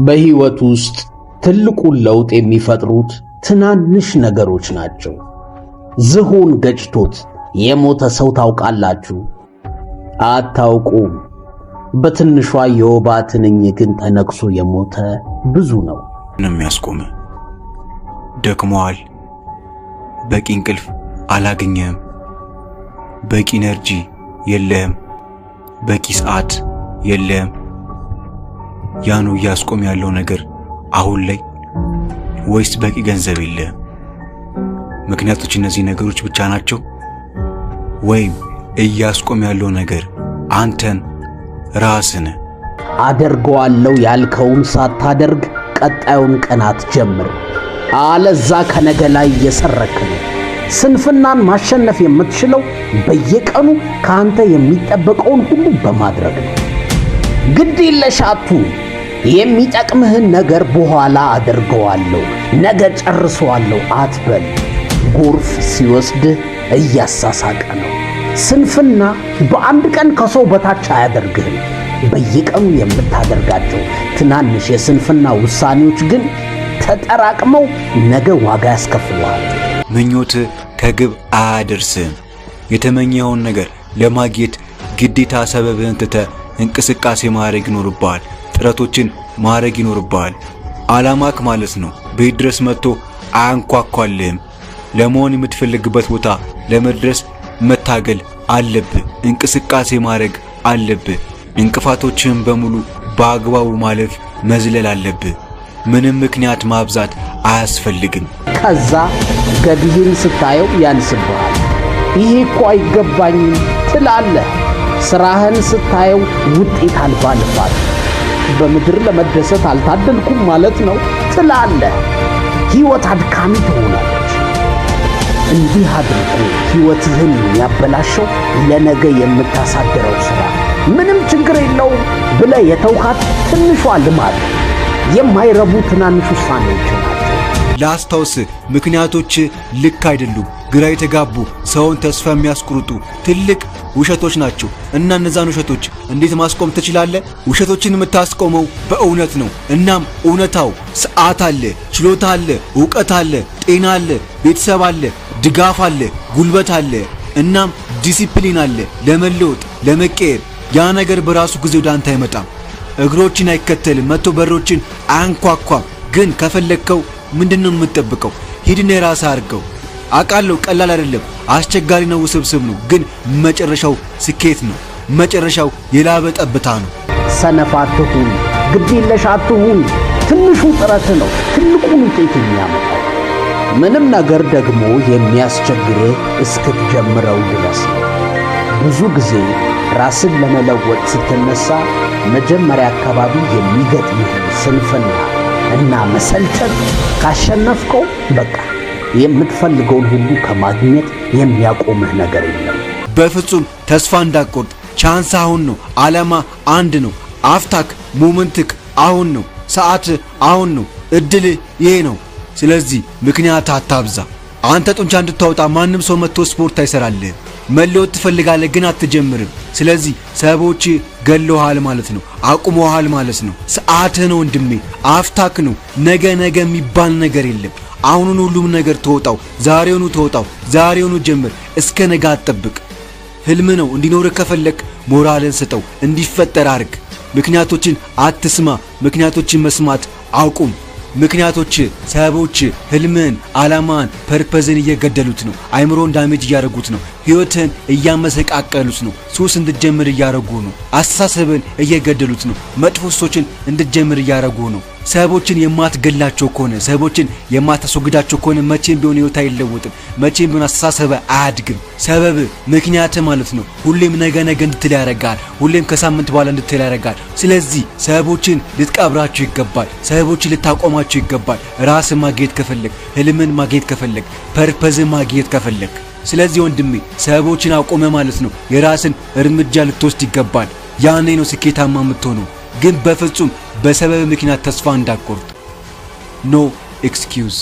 በሕይወት ውስጥ ትልቁን ለውጥ የሚፈጥሩት ትናንሽ ነገሮች ናቸው። ዝሆን ገጭቶት የሞተ ሰው ታውቃላችሁ? አታውቁም። በትንሿ የወባ ትንኝ ግን ተነክሶ የሞተ ብዙ ነው። ነው የሚያስቆምህ። ደክሞሃል። በቂ እንቅልፍ አላገኘህም። በቂ energy የለህም። በቂ ሰዓት የለህም። ያ ነው እያስቆም ያለው ነገር አሁን ላይ፣ ወይስ በቂ ገንዘብ የለህም? ምክንያቶች እነዚህ ነገሮች ብቻ ናቸው? ወይም እያስቆም ያለው ነገር አንተን ራስን? አደርገዋለሁ ያልከውን ሳታደርግ ቀጣዩን ቀን አትጀምር። አለዛ ከነገ ላይ እየሰረክ ነው። ስንፍናን ማሸነፍ የምትችለው በየቀኑ ከአንተ የሚጠበቀውን ሁሉ በማድረግ ነው። ግድ የለሽ አትሁን። የሚጠቅምህን ነገር በኋላ አደርገዋለሁ፣ ነገ ጨርሰዋለሁ አትበል። ጎርፍ ሲወስድህ እያሳሳቀ ነው። ስንፍና በአንድ ቀን ከሰው በታች አያደርግህም። በየቀኑ የምታደርጋቸው ትናንሽ የስንፍና ውሳኔዎች ግን ተጠራቅመው ነገ ዋጋ ያስከፍሉሃል። ምኞት ከግብ አያደርስህም። የተመኘኸውን ነገር ለማግኘት ግዴታ ሰበብህን ትተህ እንቅስቃሴ ማድረግ ይኖርብሃል። ጥረቶችን ማድረግ ይኖርብሃል። አላማክ ማለት ነው ቤት ድረስ መጥቶ አያንኳኳልህም። ለመሆን የምትፈልግበት ቦታ ለመድረስ መታገል አለብህ። እንቅስቃሴ ማድረግ አለብህ። እንቅፋቶችህን በሙሉ በአግባቡ ማለፍ መዝለል አለብህ። ምንም ምክንያት ማብዛት አያስፈልግም። ከዛ ገቢህን ስታየው ያንስብሃል። ይሄ እኮ አይገባኝም ትላለህ። ስራህን ስታየው ውጤት አልባ ልፋት፣ በምድር ለመደሰት አልታደልኩም ማለት ነው ትላለህ። ሕይወት አድካሚ ትሆናለች። እንዲህ አድርጎ ሕይወትህን የሚያበላሸው ለነገ የምታሳድረው ሥራ፣ ምንም ችግር የለውም ብለህ የተውካት ትንሿ ልማድ፣ የማይረቡ ትናንሽ ውሳኔዎች ናቸው። ላስታውስ፣ ምክንያቶች ልክ አይደሉም። ግራ የተጋቡ፣ ሰውን ተስፋ የሚያስቆርጡ ትልቅ ውሸቶች ናቸው። እና እነዛን ውሸቶች እንዴት ማስቆም ትችላለህ? ውሸቶችን የምታስቆመው በእውነት ነው። እናም እውነታው ሰዓት አለ፣ ችሎታ አለ፣ እውቀት አለ፣ ጤና አለ፣ ቤተሰብ አለ፣ ድጋፍ አለ፣ ጉልበት አለ፣ እናም ዲሲፕሊን አለ ለመለወጥ፣ ለመቀየር። ያ ነገር በራሱ ጊዜ ወደ አንተ አይመጣም። እግሮችን አይከተልም፣ መጥቶ በሮችን አያንኳኳም። ግን ከፈለግከው ምንድነው የምትጠብቀው? ሂድና የራስህ አድርገው። አውቃለሁ ቀላል አይደለም፣ አስቸጋሪ ነው፣ ውስብስብ ነው። ግን መጨረሻው ስኬት ነው። መጨረሻው የላብ ጠብታ ነው። ሰነፍ አትሁን፣ ግዴለሽ አትሁን። ትንሹ ጥረት ነው ትልቁን ውጤት የሚያመጣው። ምንም ነገር ደግሞ የሚያስቸግርህ እስክትጀምረው ድረስ ነው። ብዙ ጊዜ ራስን ለመለወጥ ስትነሳ መጀመሪያ አካባቢ የሚገጥምህን ስንፍና እና መሰልቸት ካሸነፍከው በቃ የምትፈልገውን ሁሉ ከማግኘት የሚያቆምህ ነገር የለም። በፍጹም ተስፋ እንዳትቆርጥ። Chance አሁን ነው። ዓላማ አንድ ነው። አፍታክ moment ክ አሁን ነው። ሰዓት አሁን ነው። እድል ይሄ ነው። ስለዚህ ምክንያት አታብዛ። አንተ ጡንቻ እንድታወጣ ማንም ሰው መጥቶ ስፖርት አይሰራልህም። መለወጥ ትፈልጋለህ ግን አትጀምርም። ስለዚህ ሰበቦች ገለውሃል ማለት ነው፣ አቁመውሃል ማለት ነው። ሰዓትህ ነው ወንድሜ፣ አፍታክ ነው። ነገ ነገ የሚባል ነገር የለም። አሁኑን ሁሉም ነገር ተወጣው፣ ዛሬውኑ ተወጣው፣ ዛሬውኑ ጀምር። እስከ ነገ አትጠብቅ። ህልም ነው እንዲኖርህ ከፈለክ ሞራልን ስጠው፣ እንዲፈጠር አርግ። ምክንያቶችን አትስማ። ምክንያቶችን መስማት አቁም። ምክንያቶች፣ ሰበቦች ህልምህን፣ ዓላማህን፣ purpose ን እየገደሉት ነው። አይምሮን damage እያደረጉት ነው። ህይወትህን እያመሰቃቀሉት ነው። ሱስ እንድትጀምር እያደረጉ ነው። አስተሳሰብን እየገደሉት ነው። መጥፎ ሱሶችን እንድትጀምር እያደረጉ ነው። ሰበቦችን የማትገላቸው ከሆነ፣ ሰበቦችን የማታስወግዳቸው ከሆነ መቼም ቢሆን ህይወት አይለወጥም። መቼም ቢሆን አስተሳሰብ አያድግም። ሰበብ ምክንያት ማለት ነው። ሁሌም ነገ ነገ እንድትል ያደርጋል። ሁሌም ከሳምንት በኋላ እንድትል ያደርጋል። ስለዚህ ሰበቦችን ልትቀብራቸው ይገባል። ሰበቦችን ልታቆማቸው ይገባል። ራስን ማግኘት ከፈለግ፣ ህልምን ማግኘት ከፈለግ፣ purpose ን ማግኘት ከፈለግ፣ ስለዚህ ወንድሜ ሰበቦችን አቆመ ማለት ነው የራስን እርምጃ ልትወስድ ይገባል። ያኔ ነው ስኬታማ የምትሆነው። ግን በፍጹም በሰበብ ምክንያት ተስፋ እንዳትቆርጥ። No excuse።